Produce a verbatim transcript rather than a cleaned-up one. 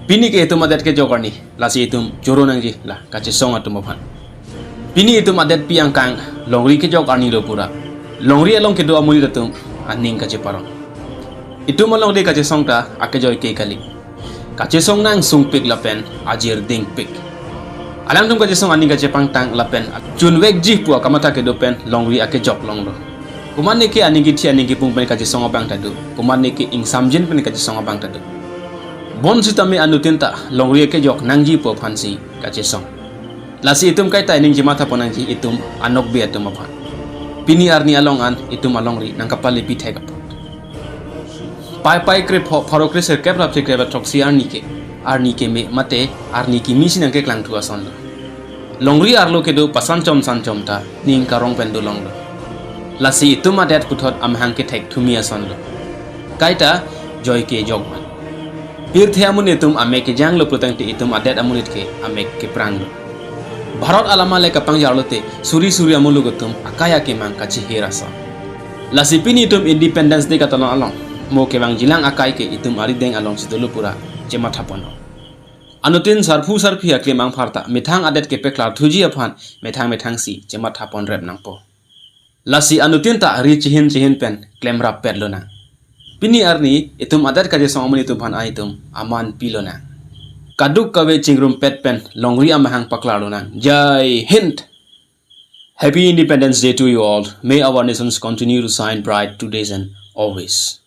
Pini ke itum adet kejok arni, lasi itum choro nangji la kachesong atum aphan. Pini itum adetpi angkang longri kejok arni lo pura. Longri along kedo amonit atum aning kacheparong. Itum alongri kachesong ta akejoi ke kali. Kachesong nang sungpik lapen ajir dingpik. Alangtum kachesong aning kachepangtang lapen chunvekji pu akamatha kedo pen longri akejok longlo. Komatne ke aning kithi aning kipung pen kachesong abang ta do. Komatne ke ingsamjin pen kachesong abang ta do. Bonsitame anuttin ta longri akejok nangji pu aphansi kachesong. Lasi itum kaita ining chematha pon nangji itum anokbe atum aphan. Pini arni along an itum alongri nangkapale pithek apot. Paipai krepho pharo kresirkep rapsi krep athroksi arni ke, arni keme mate arni kimi si nangkeklang thu asonlo. Longri arlo kedo pasanchom sanchom ta ning karong pen dolonglo. Lasi itum adet puthot amahang kethek thumi asonlo. Kaita joi kejok man. Pirthe amonit atum amek kejanglo pulotangte itum adet amonit ke amek kepranglo. Bharat alama le kapangjarlote suri suri amuluk atum akai akemang kachihir ason. Lasi pini itum Independence Day katalon along mo kevangjilang akai ke itum arideng alongsi dolo pura chematha ponlo. Anuttin sarphu sarpi aklem angpharta methang adet kepeklar thuji aphan methang methangsi chematha ponrep nangpo. Lasi anuttin ta ri chihin chihin pen klemrap pet lonang. Pini arni itum adet kachesong amonit atum aphan itum aman pi lonang. Kaduk kave chingrum pet pen longri amahang paklar lonang. Jai Hind. Happy Independence Day to you all. May our nations continue to shine bright today and always.